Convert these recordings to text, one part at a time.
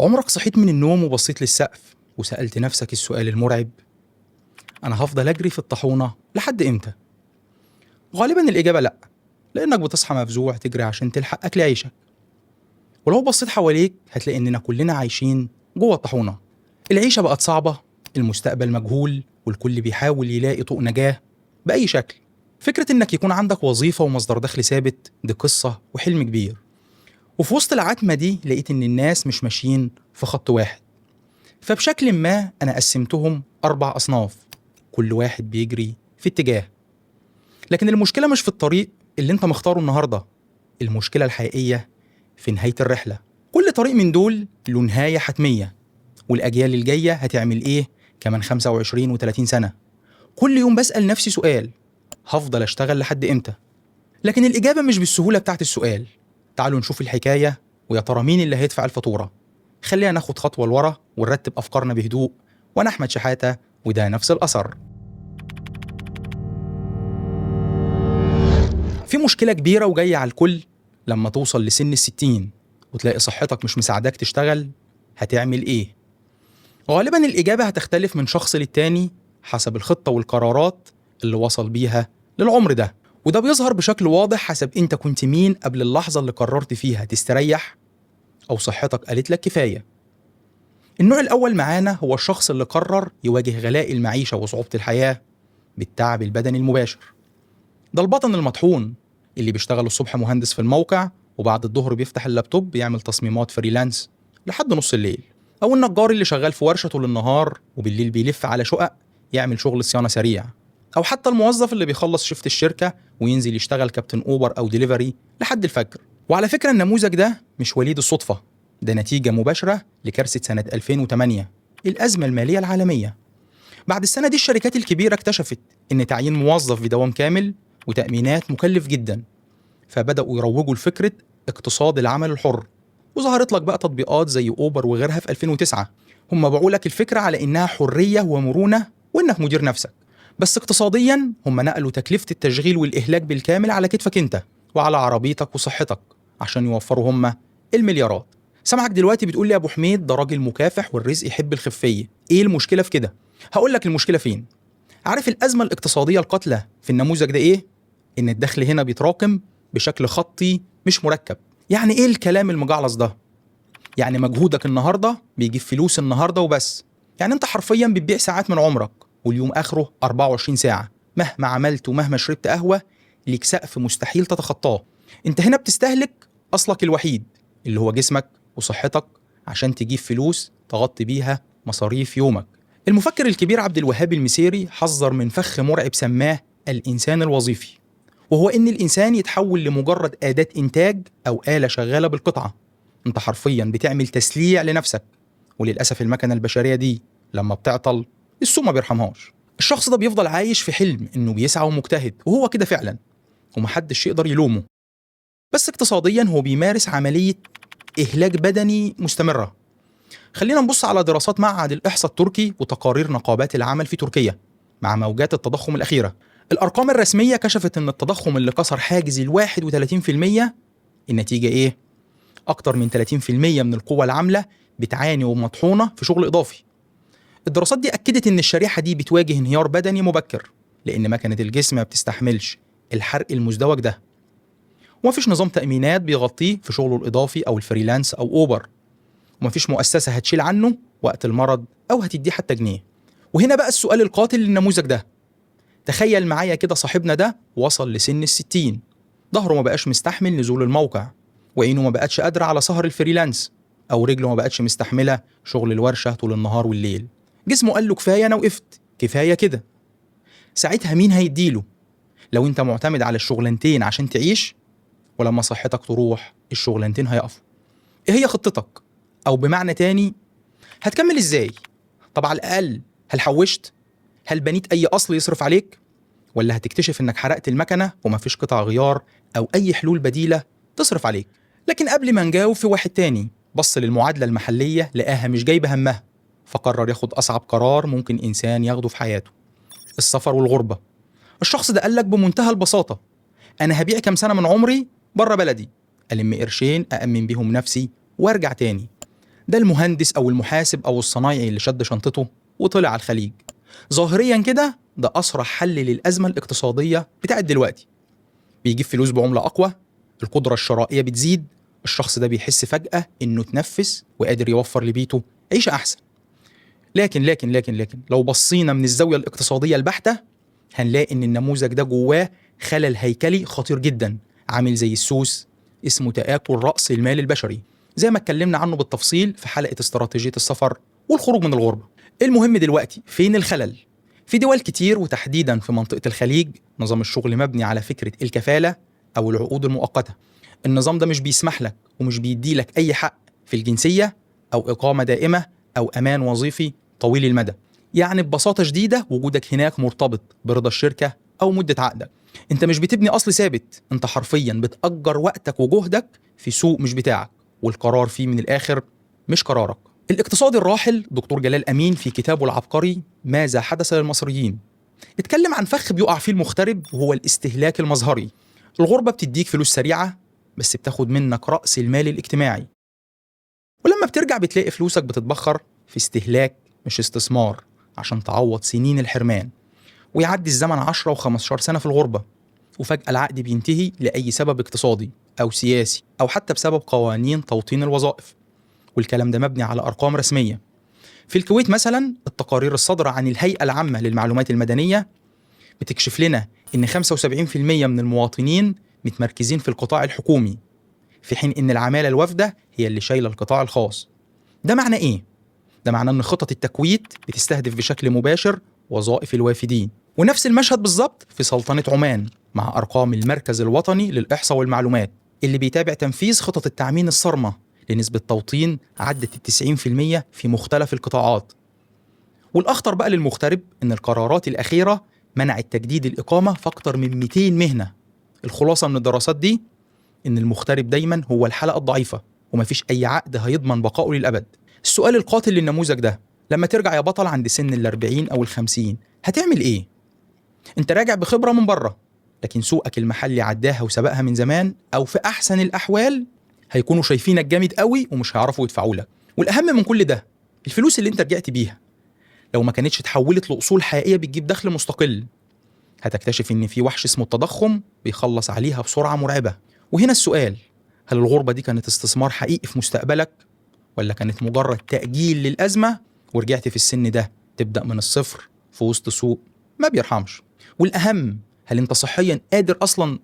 عمرك صحيت من النوم وبصيت للسقف وسألت نفسك السؤال المرعب: أنا هفضل أجري في الطاحونة لحد إمتى؟ غالبا الإجابة لأ، لأنك بتصحى مفزوع تجري عشان تلحق أكل عيشك. ولو بصيت حواليك هتلاقي إننا كلنا عايشين جوه الطاحونة. العيشة بقت صعبة، المستقبل مجهول، والكل بيحاول يلاقي طوق نجاة بأي شكل. فكرة إنك يكون عندك وظيفة ومصدر دخل ثابت دي قصة وحلم كبير. وفي وسط العتمة دي لقيت إن الناس مش ماشيين في خط واحد، فبشكل ما أنا قسمتهم 4 أصناف، كل واحد بيجري في اتجاه. لكن المشكلة مش في الطريق اللي انت مختاره النهاردة، المشكلة الحقيقية في نهاية الرحلة. كل طريق من دول له نهاية حتمية، والأجيال الجاية هتعمل إيه كمان 25 و30 سنة؟ كل يوم بسأل نفسي سؤال: هفضل أشتغل لحد إمتى؟ لكن الإجابة مش بالسهولة بتاعت السؤال. تعالوا نشوف الحكاية، ويا ترى مين اللي هيدفع الفاتورة. خلينا ناخد خطوة لورا ونرتب أفكارنا بهدوء. وأنا أحمد شحاتة، وده نفس الأثر. في مشكلة كبيرة وجاية على الكل لما توصل لسن 60 وتلاقي صحتك مش مساعداك تشتغل، هتعمل إيه؟ غالبا الإجابة هتختلف من شخص للتاني حسب الخطة والقرارات اللي وصل بيها للعمر ده، وده بيظهر بشكل واضح حسب أنت كنت مين قبل اللحظة اللي قررت فيها تستريح أو صحتك قالت لك كفاية. النوع الأول معانا هو الشخص اللي قرر يواجه غلاء المعيشة وصعوبة الحياة بالتعب البدني المباشر. ده البطن المطحون اللي بيشتغل الصبح مهندس في الموقع، وبعد الظهر بيفتح اللابتوب بيعمل تصميمات freelance لحد نص الليل، أو النجار اللي شغال في ورشة طول النهار وبالليل بيلف على شقق يعمل شغل صيانة سريع، أو حتى الموظف اللي بيخلص shift الشركة وينزل يشتغل كابتن أوبر أو ديليفري لحد الفجر. وعلى فكرة النموذج ده مش وليد الصدفة، ده نتيجة مباشرة لكارثة سنة 2008، الأزمة المالية العالمية. بعد السنة دي الشركات الكبيرة اكتشفت إن تعيين موظف بدوام كامل وتأمينات مكلف جدا، فبدأوا يروجوا لفكرة اقتصاد العمل الحر، وظهرت لك بقى تطبيقات زي أوبر وغيرها في 2009. هم باعوا لك الفكرة على إنها حرية ومرونة وإنك مدير نفسك، بس اقتصاديا هم نقلوا تكلفة التشغيل والإهلاك بالكامل على كتفك أنت وعلى عربيتك وصحتك عشان يوفروا هم المليارات. سامعك دلوقتي بتقول لي يا أبو حميد ده راجل مكافح والرزق يحب الخفية، إيه المشكلة في كده؟ هقول لك المشكلة فين. عارف الأزمة الاقتصادية القاتلة في النموذج ده إيه؟ إن الدخل هنا بيتراكم بشكل خطي مش مركب. يعني إيه الكلام المجعلص ده؟ يعني مجهودك النهاردة بيجيب فلوس النهاردة وبس. يعني أنت حرفيا بتبيع ساعات من عمرك، واليوم آخره 24 ساعة، مهما عملت ومهما شربت قهوة ليك سقف مستحيل تتخطاه. أنت هنا بتستهلك أصلك الوحيد اللي هو جسمك وصحتك عشان تجيب فلوس تغطي بيها مصاريف يومك. المفكر الكبير عبد الوهاب المسيري حذر من فخ مرعب سماه الإنسان الوظيفي، وهو إن الإنسان يتحول لمجرد أداة إنتاج أو آلة شغالة بالقطعة. أنت حرفيا بتعمل تسليع لنفسك، وللأسف المكنة البشرية دي لما بتعطل السوق ما بيرحمهاش. الشخص ده بيفضل عايش في حلم إنه بيسعى ومجتهد، وهو كده فعلا ومحدش يقدر يلومه، بس اقتصاديا هو بيمارس عملية إهلاك بدني مستمرة. خلينا نبص على دراسات معهد الإحصاء التركي وتقارير نقابات العمل في تركيا مع موجات التضخم الأخيرة. الأرقام الرسمية كشفت أن التضخم اللي كسر حاجز 31%، النتيجة إيه؟ أكتر من 30% من القوى العاملة بتعاني ومطحونة في شغل إضافي. الدراسات دي أكدت أن الشريحة دي بتواجه انهيار بدني مبكر، لأن مكنة الجسم ما بتستحملش الحرق المزدوج ده، ومفيش نظام تأمينات بيغطيه في شغله الإضافي أو ال freelance أو أوبر، ومفيش مؤسسة هتشيل عنه وقت المرض أو هتديه حتى جنيه. وهنا بقى السؤال القاتل للنموذج ده. تخيل معايا كده صاحبنا ده وصل لسن 60، ظهره ما بقاش مستحمل نزول الموقع، وعينه ما بقتش قادرة على سهر ال freelance، أو رجله ما بقتش مستحملة شغل الورشة طول النهار والليل. جسمه قال له كفاية، أنا وقفت، كفاية كده. ساعتها مين هيديله؟ لو أنت معتمد على الشغلانتين عشان تعيش، ولما صحتك تروح الشغلانتين هيقفوا. إيه هي خطتك؟ أو بمعنى تاني هتكمل إزاي؟ طب على الأقل هل حوشت؟ هل بنيت أي أصل يصرف عليك؟ ولا هتكتشف إنك حرقت المكنة ومفيش قطع غيار أو أي حلول بديلة تصرف عليك؟ لكن قبل ما نجاوب، في واحد تاني بص للمعادلة المحلية لقاها مش جايبة همها، فقرر ياخد أصعب قرار ممكن إنسان ياخده في حياته: السفر والغربة. الشخص ده قالك بمنتهى البساطة: أنا هبيع كام سنة من عمري بره بلدي، ألم قرشين أأمن بيهم نفسي وأرجع تاني. ده المهندس أو المحاسب أو الصنايعي اللي شد شنطته وطلع على الخليج. ظاهريا كده ده أسرع حل للأزمة الاقتصادية بتاعت دلوقتي. بيجيب فلوس بعملة أقوى، القدرة الشرائية بتزيد، الشخص ده بيحس فجأة إنه تنفس وقادر يوفر لبيته عيشة أحسن. لكن لكن لكن لكن لو بصينا من الزاوية الاقتصادية البحتة هنلاقي إن النموذج ده جواه خلل هيكلي خطير جدا، عامل زي السوس، اسمه تآكل رأس المال البشري، زي ما اتكلمنا عنه بالتفصيل في حلقة استراتيجية السفر والخروج من الغربة. المهم دلوقتي فين الخلل؟ في دول كتير وتحديدا في منطقة الخليج نظام الشغل مبني على فكرة الكفالة أو العقود المؤقتة. النظام ده مش بيسمح لك ومش بيدي لك أي حق في الجنسية أو إقامة دائمة أو أمان وظيفي طويل المدى. يعني ببساطة شديدة وجودك هناك مرتبط برضا الشركة أو مدة عقدك. أنت مش بتبني أصل ثابت، أنت حرفيا بتأجر وقتك وجهدك في سوق مش بتاعك، والقرار فيه من الآخر مش قرارك. الاقتصادي الراحل دكتور جلال أمين في كتابه العبقري ماذا حدث للمصريين اتكلم عن فخ بيقع فيه المغترب، وهو الاستهلاك المظهري. الغربة بتديك فلوس سريعة بس بتاخد منك رأس المال الاجتماعي، ولما بترجع بتلاقي فلوسك بتتبخر في استهلاك مش استثمار عشان تعوض سنين الحرمان. ويعدي الزمن 10 و15 سنة في الغربة، وفجأة العقد بينتهي لأي سبب اقتصادي أو سياسي أو حتى بسبب قوانين توطين الوظائف. والكلام ده مبني على أرقام رسمية. في الكويت مثلا التقارير الصادرة عن الهيئة العامة للمعلومات المدنية بتكشف لنا إن 75% من المواطنين متمركزين في القطاع الحكومي، في حين إن العمالة الوافدة هي اللي شايلة القطاع الخاص. ده معنى إيه؟ ده معناه إن خطط التكويت بتستهدف بشكل مباشر وظائف الوافدين. ونفس المشهد بالظبط في سلطنة عمان مع أرقام المركز الوطني للإحصاء والمعلومات اللي بيتابع تنفيذ خطط التعمين الصارمة لنسبة توطين عدت 90% في مختلف القطاعات. والأخطر بقى للمغترب إن القرارات الأخيرة منعت تجديد الإقامة في أكتر من 200 مهنة. الخلاصة من الدراسات دي إن المغترب دايما هو الحلقة الضعيفة، ومفيش أي عقد هيضمن بقائه للأبد. السؤال القاتل للنموذج ده، لما ترجع يا بطل عند سن 40 أو 50 هتعمل إيه؟ أنت راجع بخبرة من بره، لكن سوقك المحلي عداها وسبقها من زمان، أو في أحسن الأحوال هيكونوا شايفينك جامد قوي ومش هيعرفوا يدفعوا لك. والأهم من كل ده الفلوس اللي انت رجعت بيها لو ما كانتش اتحولت لأصول حقيقية بتجيب دخل مستقل، هتكتشف إن في وحش اسمه التضخم بيخلص عليها بسرعة مرعبة. وهنا السؤال، هل الغربة دي كانت استثمار حقيقي في مستقبلك، ولا كانت مجرد تأجيل للأزمة ورجعت في السن ده تبدأ من الصفر في وسط سوق ما بيرحمش؟ والأهم، هل انت صحيا قادر أصلا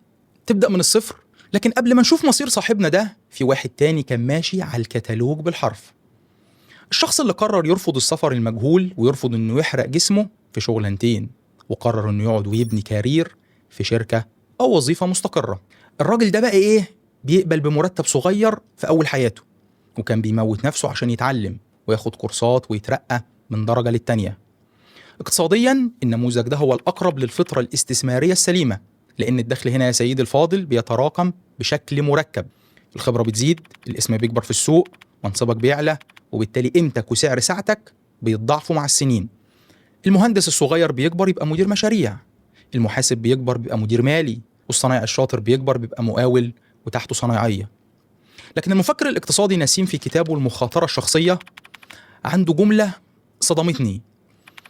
تبدأ من الصفر؟ لكن قبل ما نشوف مصير صاحبنا ده، في واحد تاني كان ماشي على الكتالوج بالحرف. الشخص اللي قرر يرفض السفر المجهول ويرفض انه يحرق جسمه في شغلانتين، وقرر انه يقعد ويبني career في شركة او وظيفة مستقرة. الراجل ده بقى ايه؟ بيقبل بمرتب صغير في اول حياته، وكان بيموت نفسه عشان يتعلم وياخد كورسات ويترقى من درجة للتانية. اقتصاديا النموذج ده هو الأقرب للفطرة الاستثمارية السليمة، لأن الدخل هنا يا سيدي الفاضل بيتراكم بشكل مركب. الخبرة بتزيد، الاسم بيكبر في السوق، منصبك بيعلى، وبالتالي قيمتك وسعر ساعتك بيتضاعفوا مع السنين. المهندس الصغير بيكبر يبقى مدير مشاريع، المحاسب بيكبر بيبقى مدير مالي، والصنايعي الشاطر بيكبر بيبقى مقاول وتحته صنايعية. لكن المفكر الاقتصادي نسيم في كتابه المخاطرة الشخصية عنده جملة صدمتني،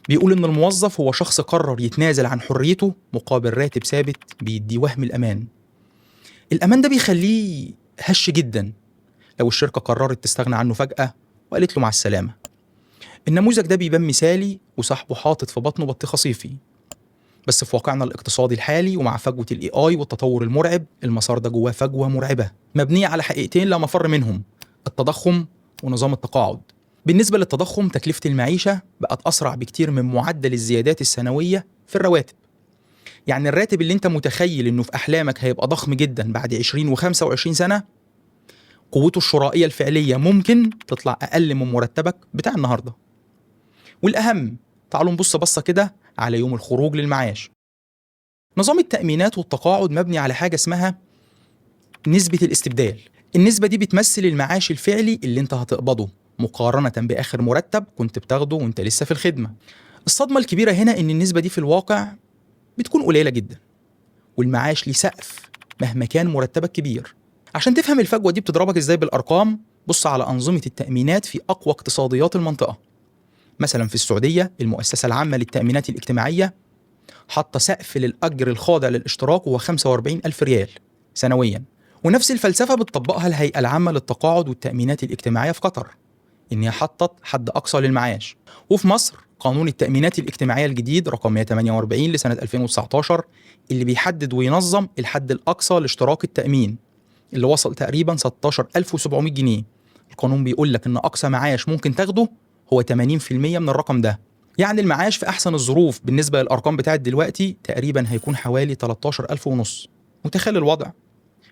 بيقول إن الموظف هو شخص قرر يتنازل عن حريته مقابل راتب ثابت بيدي وهم الأمان. الأمان ده بيخليه هش جدا لو الشركة قررت تستغنى عنه فجأة وقالت له مع السلامة. النموذج ده بيبان مثالي وصاحبه حاطط في بطنه بطيخة صيفي، بس في واقعنا الاقتصادي الحالي ومع فجوة ال AI والتطور المرعب، المسار ده جواه فجوة مرعبة مبنية على حقيقتين لا مفر منهم: التضخم ونظام التقاعد. بالنسبة للتضخم، تكلفة المعيشة بقت أسرع بكتير من معدل الزيادات السنوية في الرواتب. يعني الراتب اللي انت متخيل انه في أحلامك هيبقى ضخم جدا بعد 20 و25 سنة، قوته الشرائية الفعلية ممكن تطلع أقل من مرتبك بتاع النهاردة. والأهم، تعالوا نبص بصة كده على يوم الخروج للمعاش. نظام التأمينات والتقاعد مبني على حاجة اسمها نسبة الاستبدال. النسبة دي بتمثل المعاش الفعلي اللي انت هتقبضه مقارنة بآخر مرتب كنت بتاخده وانت لسه في الخدمة. الصدمة الكبيرة هنا ان النسبة دي في الواقع بتكون قليلة جدا، والمعاش ليه سقف مهما كان مرتبك كبير. عشان تفهم الفجوة دي بتضربك ازاي بالأرقام، بص على أنظمة التأمينات في أقوى اقتصاديات المنطقة. مثلا في السعودية المؤسسة العامة للتأمينات الاجتماعية حاطة سقف للأجر الخاضع للاشتراك وهو 45 ألف ريال سنويا. ونفس الفلسفة بتطبقها الهيئة العامة للتقاعد والتأمينات الاجتماعية في قطر، إن هي حطت حد أقصى للمعاش. وفي مصر قانون التأمينات الاجتماعية الجديد رقم 148 لسنة 2019 اللي بيحدد وينظم الحد الأقصى لاشتراك التأمين اللي وصل تقريبا 16700 جنيه. القانون بيقول لك إن أقصى معاش ممكن تاخده هو 80% من الرقم ده، يعني المعاش في أحسن الظروف بالنسبة للأرقام بتاعت دلوقتي تقريبا هيكون حوالي 13500 ونص. متخيل الوضع؟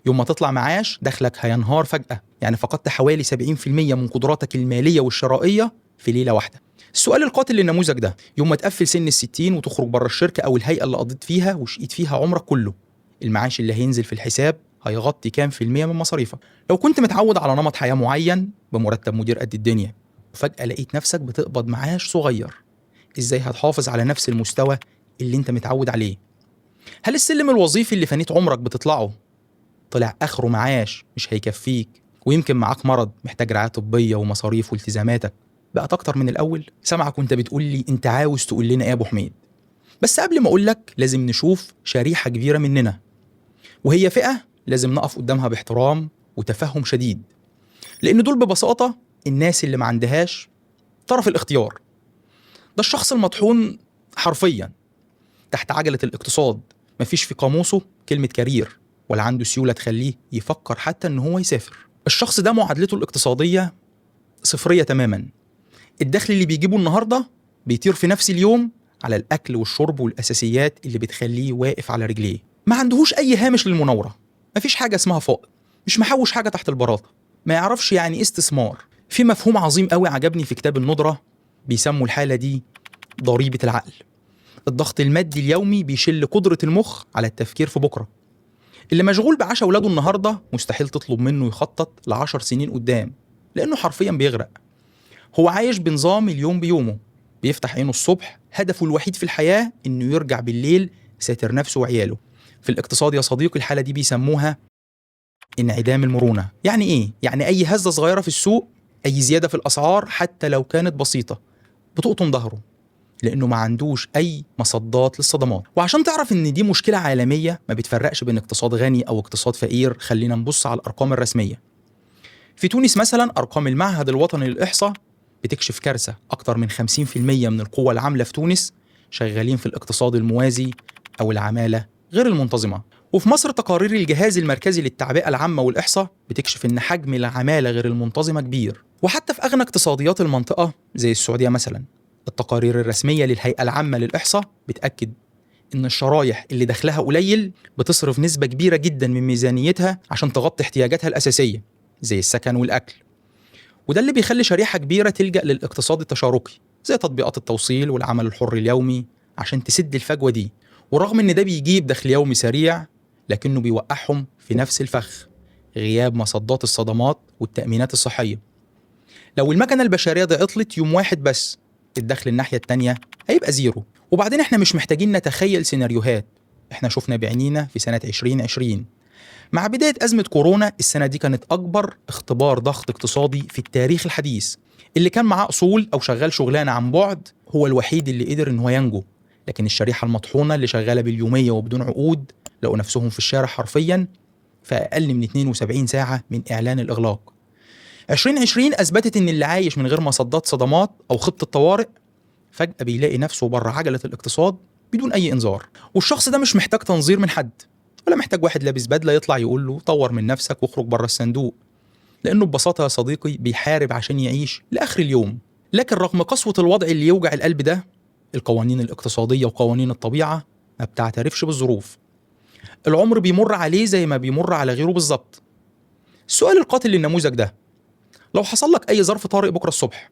يوم ما تطلع معاش دخلك هينهار فجأة، يعني فقدت حوالي 70% من قدراتك المالية والشرائية في ليلة واحدة. السؤال القاتل للنموذج ده، يوم ما تقفل سن 60 وتخرج بره الشركة أو الهيئة اللي قضيت فيها وشقيت فيها عمرك كله، المعاش اللي هينزل في الحساب هيغطي كام في المية من مصاريفك؟ لو كنت متعود على نمط حياة معين بمرتب مدير قد الدنيا وفجأة لقيت نفسك بتقبض معاش صغير، ازاي هتحافظ على نفس المستوى اللي انت متعود عليه؟ هل السلم الوظيفي اللي فنيت عمرك بتطلعه طلع اخره معاش مش هيكفيك، ويمكن معاك مرض محتاج رعاية طبية ومصاريف والتزاماتك بقت اكتر من الاول؟ سامعك وانت بتقول لي انت عاوز تقول لنا ايه يا ابو حميد؟ بس قبل ما اقول لك لازم نشوف شريحة كبيرة مننا، وهي فئة لازم نقف قدامها باحترام وتفهم شديد، لان دول ببساطة الناس اللي ما عندهاش طرف الاختيار. ده الشخص المطحون حرفيا تحت عجلة الاقتصاد، مفيش في قاموسه كلمة career، ولا عنده سيولة تخليه يفكر حتى ان هو يسافر. الشخص ده معادلته الاقتصادية صفرية تماما. الدخل اللي بيجيبه النهاردة بيطير في نفس اليوم على الأكل والشرب والأساسيات اللي بتخليه واقف على رجليه. ما عندهوش أي هامش للمناورة، مفيش حاجة اسمها فائض، مش محوش حاجة تحت البراطة، ما يعرفش يعني استثمار. في مفهوم عظيم قوي عجبني في كتاب الندرة، بيسموا الحالة دي ضريبة العقل. الضغط المادي اليومي بيشل قدرة المخ على التفكير في بكرة. اللي مشغول بعشا ولاده النهاردة مستحيل تطلب منه يخطط ل10 سنين قدام، لأنه حرفيا بيغرق. هو عايش بنظام اليوم بيومه، بيفتح عينه الصبح هدفه الوحيد في الحياة إنه يرجع بالليل ساتر نفسه وعياله. في الاقتصاد يا صديقي الحالة دي بيسموها انعدام المرونة. يعني إيه؟ يعني أي هزة صغيرة في السوق، أي زيادة في الأسعار حتى لو كانت بسيطة، بتقطم ظهره، لأنه ما عندوش أي مصدات للصدمات. وعشان تعرف إن دي مشكلة عالمية ما بتفرقش بين اقتصاد غني أو اقتصاد فقير، خلينا نبص على الأرقام الرسمية. في تونس مثلا أرقام المعهد الوطني للإحصاء بتكشف كارثة، أكتر من 50% من القوة العاملة في تونس شغالين في الاقتصاد الموازي أو العمالة غير المنتظمة. وفي مصر تقارير الجهاز المركزي للتعبئة العامة والإحصاء بتكشف إن حجم العمالة غير المنتظمة كبير. وحتى في أغنى اقتصاديات المنطقة زي السعودية مثلا، التقارير الرسمية للهيئة العامة للإحصاء بتأكد إن الشرايح اللي دخلها قليل بتصرف نسبة كبيرة جدا من ميزانيتها عشان تغطي احتياجاتها الأساسية زي السكن والأكل. وده اللي بيخلي شريحة كبيرة تلجأ للاقتصاد التشاركي زي تطبيقات التوصيل والعمل الحر اليومي عشان تسد الفجوة دي. ورغم إن ده بيجيب دخل يومي سريع، لكنه بيوقعهم في نفس الفخ، غياب مصدات الصدمات والتأمينات الصحية. لو المكنة البشرية دي عطلت يوم واحد بس، الدخل الناحية التانية هيبقى زيرو. وبعدين احنا مش محتاجين نتخيل سيناريوهات، احنا شفنا بعينينا في سنة 2020 مع بداية أزمة كورونا. السنة دي كانت أكبر اختبار ضغط اقتصادي في التاريخ الحديث. اللي كان معاه أصول أو شغال شغلانة عن بعد هو الوحيد اللي قدر إن هو ينجو، لكن الشريحة المطحونة اللي شغالة باليومية وبدون عقود لقوا نفسهم في الشارع حرفيا في أقل من 72 ساعة من إعلان الإغلاق. 2020 أثبتت إن اللي عايش من غير مصدات صدمات أو خطة طوارئ فجأة بيلاقي نفسه بره عجلة الاقتصاد بدون أي إنذار. والشخص ده مش محتاج تنظير من حد، ولا محتاج واحد لابس بدلة يطلع يقول له طور من نفسك واخرج بره الصندوق، لأنه ببساطة يا صديقي بيحارب عشان يعيش لآخر اليوم. لكن رغم قسوة الوضع اللي يوجع القلب ده، القوانين الاقتصادية وقوانين الطبيعة ما بتعترفش بالظروف. العمر بيمر عليه زي ما بيمر على غيره بالظبط. السؤال القاتل للنموذج ده، لو حصل لك أي ظرف طارئ بكرة الصبح،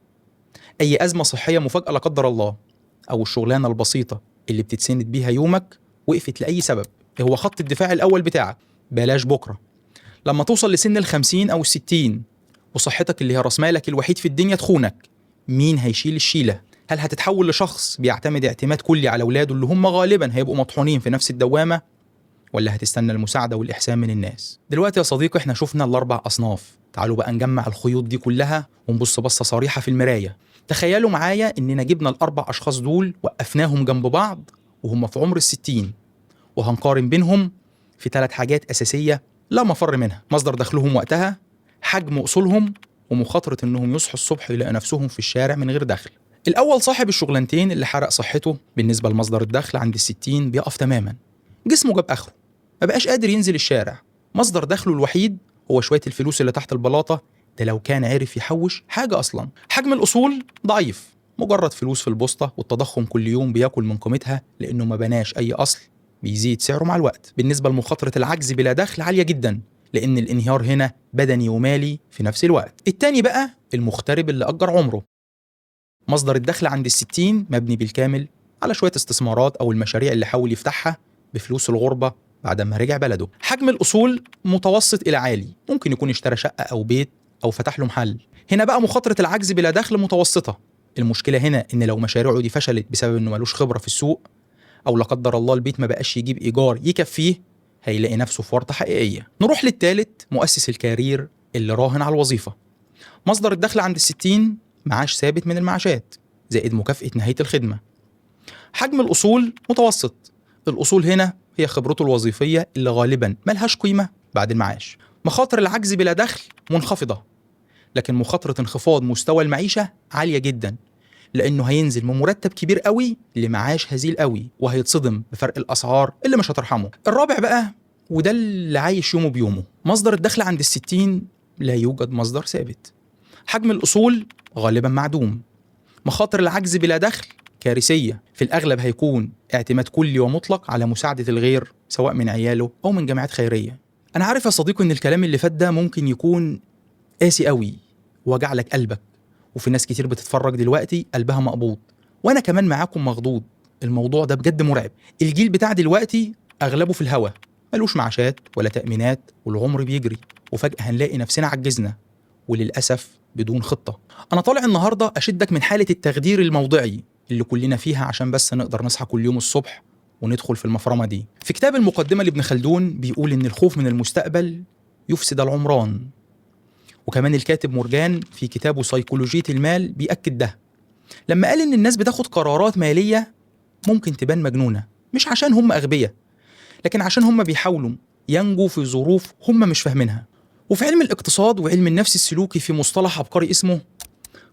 أي أزمة صحية مفاجأة لا قدر الله، أو الشغلانة البسيطة اللي بتتسند بيها يومك وقفت لأي سبب، هو خط الدفاع الأول بتاعك؟ بلاش بكرة. لما توصل لسن 50 أو 60 وصحتك اللي هي راس مالك الوحيد في الدنيا تخونك، مين هيشيل الشيلة؟ هل هتتحول لشخص بيعتمد اعتماد كلي على أولاده اللي هم غالبا هيبقوا مطحونين في نفس الدوامة، ولا هتستنى المساعدة والإحسان من الناس؟ دلوقتي يا صديقي احنا شفنا الأربع أصناف، تعالوا بقى نجمع الخيوط دي كلها ونبص بصة صريحة في المراية. تخيلوا معايا إننا جبنا ال4 أشخاص دول وقفناهم جنب بعض وهم في عمر 60، وهنقارن بينهم في 3 حاجات أساسية لا مفر منها: مصدر دخلهم وقتها، حجم أصولهم، ومخاطرة إنهم يصحوا الصبح يلاقوا نفسهم في الشارع من غير دخل. الأول صاحب الشغلانتين اللي حرق صحته. بالنسبة لمصدر الدخل عند 60 بيقف تماما، جسمه جاب آخره، ما بقاش قادر ينزل الشارع. مصدر دخله الوحيد هو شوية الفلوس اللي تحت البلاطة، ده لو كان عرف يحوش حاجة أصلا. حجم الأصول ضعيف، مجرد فلوس في البوسطة، والتضخم كل يوم بياكل من قيمتها لأنه ما بناش أي أصل بيزيد سعره مع الوقت. بالنسبة لمخاطرة العجز بلا دخل عالية جدا، لأن الانهيار هنا بدني ومالي في نفس الوقت. التاني بقى المغترب اللي أجر عمره. مصدر الدخل عند 60 مبني بالكامل على شوية استثمارات أو المشاريع اللي حاول يفتحها بفلوس الغربة بعد ما رجع بلده. حجم الأصول متوسط إلى عالي، ممكن يكون اشترى شقة أو بيت أو فتح له محل. هنا بقى مخاطرة العجز بلا دخل متوسطة. المشكلة هنا إن لو مشاريعه دي فشلت بسبب إنه ملوش خبرة في السوق، أو لا قدر الله البيت ما بقاش يجيب إيجار يكفيه، هيلاقي نفسه في ورطة حقيقية. نروح للتالت، مؤسس الكارير اللي راهن على الوظيفة. مصدر الدخل عند 60 معاش ثابت من المعاشات زائد مكافأة نهاية الخدمة. حجم الأصول متوسط. الأصول هنا هي خبرته الوظيفية اللي غالبا ملهاش قيمة بعد المعاش. مخاطر العجز بلا دخل منخفضة، لكن مخاطرة انخفاض مستوى المعيشة عالية جدا، لأنه هينزل من مرتب كبير قوي لمعاش هزيل قوي، وهيتصدم بفرق الأسعار اللي مش هترحمه. الرابع بقى، وده اللي عايش يومه بيومه. مصدر الدخل عند 60 لا يوجد مصدر ثابت. حجم الأصول غالبا معدوم. مخاطر العجز بلا دخل كارثية، في الأغلب هيكون اعتماد كلي ومطلق على مساعدة الغير، سواء من عياله أو من جمعيات خيرية. أنا عارف يا صديقي إن الكلام اللي فات ده ممكن يكون قاسي قوي وجع لك قلبك، وفي ناس كتير بتتفرج دلوقتي قلبها مقبوض، وأنا كمان معاكم مخضوض. الموضوع ده بجد مرعب. الجيل بتاع دلوقتي أغلبه في الهوا، ملوش معاشات ولا تأمينات، والعمر بيجري، وفجأة هنلاقي نفسنا عجزنا، وللأسف بدون خطة. أنا طالع النهاردة أشدك من حالة التخدير الموضعي اللي كلنا فيها، عشان بس نقدر نصحى كل يوم الصبح وندخل في المفرمة دي. في كتاب المقدمة لابن خلدون بيقول إن الخوف من المستقبل يفسد العمران، وكمان الكاتب مرجان في كتابه سيكولوجية المال بيأكد ده لما قال إن الناس بتاخد قرارات مالية ممكن تبان مجنونة، مش عشان هم أغبياء، لكن عشان هم بيحاولوا ينجوا في ظروف هم مش فاهمينها. وفي علم الاقتصاد وعلم النفس السلوكي في مصطلح عبقري اسمه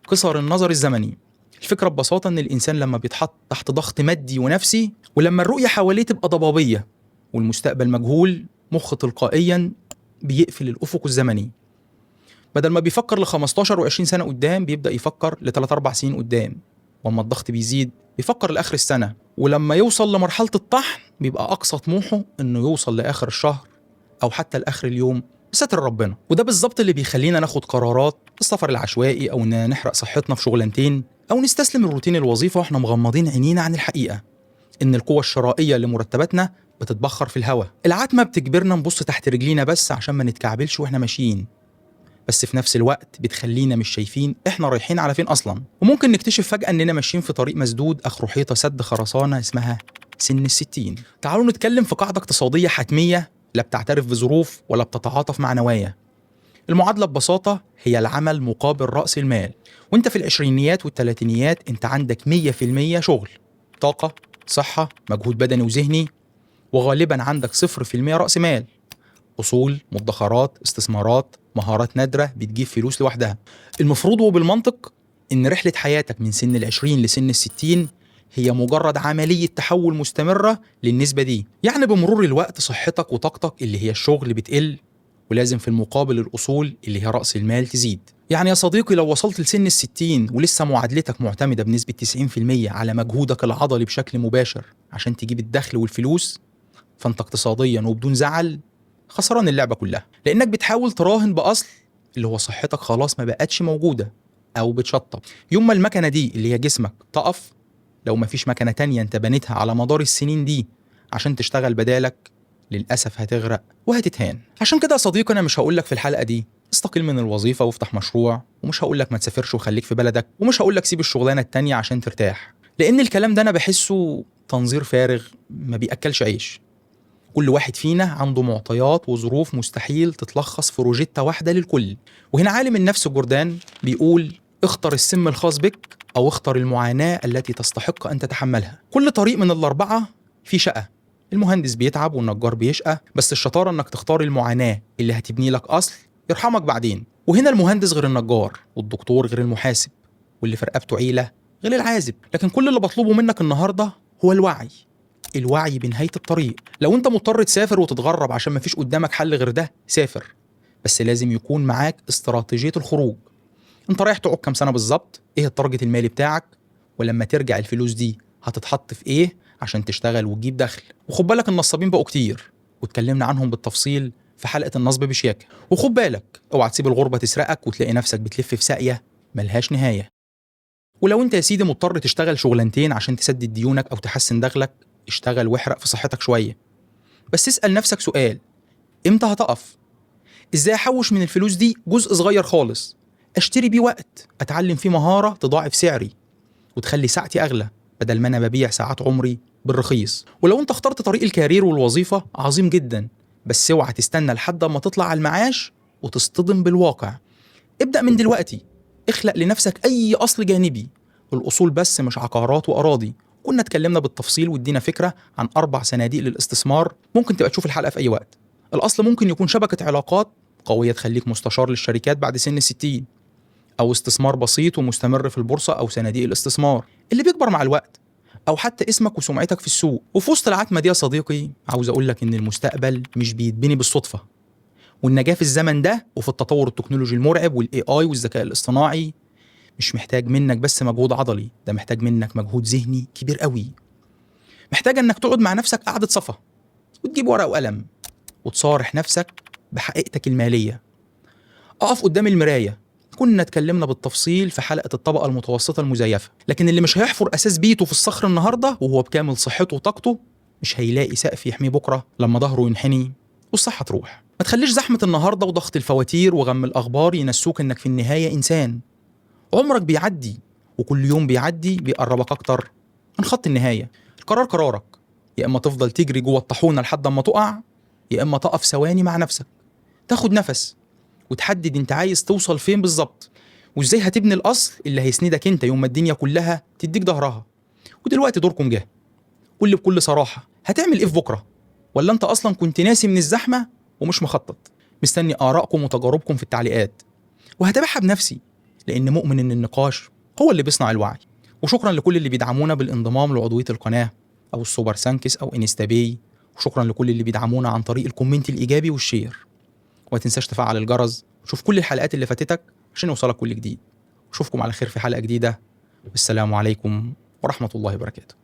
قصر النظر الزمني. الفكرة ببساطة إن الإنسان لما بيتحط تحت ضغط مادي ونفسي، ولما الرؤية حواليه تبقى ضبابية والمستقبل مجهول، مخ تلقائيا بيقفل الأفق الزمني. بدل ما بيفكر ل 15 و20 سنة قدام، بيبدأ يفكر ل 3-4 سنين قدام، واما الضغط بيزيد بيفكر لآخر السنة، ولما يوصل لمرحلة الطحن بيبقى أقصى طموحه إنه يوصل لآخر الشهر أو حتى لآخر اليوم بستر ربنا. وده بالظبط اللي بيخلينا ناخد قرارات السفر العشوائي، أو إننا نحرق صحتنا في شغلانتين، أو نستسلم لروتين الوظيفة وإحنا مغمضين عينينا عن الحقيقة إن القوة الشرائية لمرتباتنا بتتبخر في الهواء. العتمة بتجبرنا نبص تحت رجلينا بس عشان ما نتكعبلش وإحنا ماشيين، بس في نفس الوقت بتخلينا مش شايفين إحنا رايحين على فين أصلا. وممكن نكتشف فجأة إننا ماشيين في طريق مسدود آخره حيطة سد خرسانة اسمها سن 60. تعالوا نتكلم في قاعدة اقتصادية حتمية لا بتعترف بظروف ولا بتتعاطف مع نوايا. المعادلة ببساطة هي العمل مقابل رأس المال. وانت في العشرينيات والتلاتينيات انت عندك 100% شغل، طاقة، صحة، مجهود بدني وذهني، وغالبا عندك 0% رأس مال، أصول، مدخرات، استثمارات، مهارات نادرة بتجيب فلوس لوحدها. المفروض وبالمنطق إن رحلة حياتك من سن 20 لسن 60 هي مجرد عملية تحول مستمرة للنسبة دي. يعني بمرور الوقت صحتك وطاقتك اللي هي الشغل بتقل، ولازم في المقابل الأصول اللي هي رأس المال تزيد. يعني يا صديقي لو وصلت لسن 60 ولسه معادلتك معتمدة بنسبة 90% على مجهودك العضلي بشكل مباشر عشان تجيب الدخل والفلوس، فانت اقتصاديا وبدون زعل خسران اللعبة كلها، لأنك بتحاول تراهن بأصل اللي هو صحتك خلاص ما بقتش موجودة أو بتشطب. يوم ما المكنة دي اللي هي جسمك تقف، لو ما فيش مكنة تانية انت بنيتها على مدار السنين دي عشان تشتغل بدالك، للأسف هتغرق وهتتهان. عشان كده يا صديقي أنا مش هقولك في الحلقة دي استقيل من الوظيفة وافتح مشروع، ومش هقولك ما تسافرش وخليك في بلدك، ومش هقولك سيب الشغلانة التانية عشان ترتاح، لأن الكلام ده أنا بحسه تنظير فارغ ما بيأكلش عيش. كل واحد فينا عنده معطيات وظروف مستحيل تتلخص في روجيتا واحدة للكل. وهنا عالم النفس جوردان بيقول اختر السم الخاص بك أو اختر المعاناة التي تستحق أن تتحملها. كل طريق من الأربعة في شقة، المهندس بيتعب والنجار بيشقى، بس الشطارة انك تختار المعاناة اللي هتبني لك أصل يرحمك بعدين. وهنا المهندس غير النجار، والدكتور غير المحاسب، واللي في رقبته عيلة غير العازب. لكن كل اللي بطلبه منك النهاردة هو الوعي، الوعي بنهاية الطريق. لو انت مضطر تسافر وتتغرب عشان مفيش قدامك حل غير ده، سافر، بس لازم يكون معاك استراتيجية الخروج. انت رايح تقعد كام سنة بالظبط؟ ايه ال target المالي بتاعك؟ ولما ترجع الفلوس دي هتتحط في ايه عشان تشتغل وتجيب دخل؟ وخد بالك النصابين بقوا كتير، واتكلمنا عنهم بالتفصيل في حلقة النصب بشياكة. وخد بالك اوعى تسيب الغربة تسرقك وتلاقي نفسك بتلف في ساقية ملهاش نهاية. ولو انت يا سيدي مضطر تشتغل شغلانتين عشان تسدد ديونك او تحسن دخلك، اشتغل واحرق في صحتك شوية. بس اسأل نفسك سؤال: امتى هتقف؟ ازاي احوش من الفلوس دي جزء صغير خالص اشتري بيه وقت اتعلم فيه مهارة تضاعف سعري وتخلي ساعتي اغلى بدل ما انا ببيع ساعات عمري بالرخيص؟ ولو انت اخترت طريق ال career والوظيفة، عظيم جدا، بس اوعى تستنى لحد ما تطلع على المعاش وتصطدم بالواقع. ابدأ من دلوقتي، اخلق لنفسك اي اصل جانبي. الاصول بس مش عقارات واراضي. كنا اتكلمنا بالتفصيل وادينا فكرة عن 4 صناديق للاستثمار، ممكن تبقى تشوف الحلقة في اي وقت. الاصل ممكن يكون شبكة علاقات قوية تخليك مستشار للشركات بعد سن 60، او استثمار بسيط ومستمر في البورصة او صناديق الاستثمار اللي بيكبر مع الوقت، او حتى اسمك وسمعتك في السوق. وفي وسط العتمة دي يا صديقي، عاوز اقول لك ان المستقبل مش بيتبني بالصدفة، والنجاة في الزمن ده وفي التطور التكنولوجي المرعب وال AI والذكاء الاصطناعي مش محتاج منك بس مجهود عضلي، ده محتاج منك مجهود ذهني كبير قوي. محتاج انك تقعد مع نفسك قعدة صفا وتجيب ورقة وقلم وتصارح نفسك بحقيقتك المالية. اقف قدام المراية. كنا اتكلمنا بالتفصيل في حلقة الطبقة المتوسطة المزيفة، لكن اللي مش هيحفر أساس بيته في الصخر النهاردة وهو بكامل صحته وطاقته مش هيلاقي سقف يحميه بكرة لما ظهره ينحني والصحة تروح. ما تخليش زحمة النهاردة وضغط الفواتير وغم الأخبار ينسوك إنك في النهاية إنسان. عمرك بيعدي، وكل يوم بيعدي بيقربك أكتر من خط النهاية. القرار قرارك، يا إما تفضل تجري جوه الطاحونة لحد ما تقع، يا إما تقف ثواني مع نفسك، تاخد نفس وتحدد انت عايز توصل فين بالظبط، وازاي هتبني الاصل اللي هيسندك انت يوم ما الدنيا كلها تديك ظهرها. ودلوقتي دوركم جه. قول لي بكل صراحة، هتعمل ايه في بكره؟ ولا انت اصلا كنت ناسي من الزحمة ومش مخطط؟ مستني ارائكم وتجاربكم في التعليقات، وهتابعها بنفسي، لان مؤمن ان النقاش هو اللي بيصنع الوعي. وشكرا لكل اللي بيدعمونا بالانضمام لعضويه القناة او ال Super Thanks او InstaPay، وشكرا لكل اللي بيدعمونا عن طريق ال comment الايجابي وال share. وما تنساش تفعل الجرس وتشوف كل الحلقات اللي فاتتك عشان يوصلك كل جديد. واشوفكم على خير في حلقة جديدة، والسلام عليكم ورحمة الله وبركاته.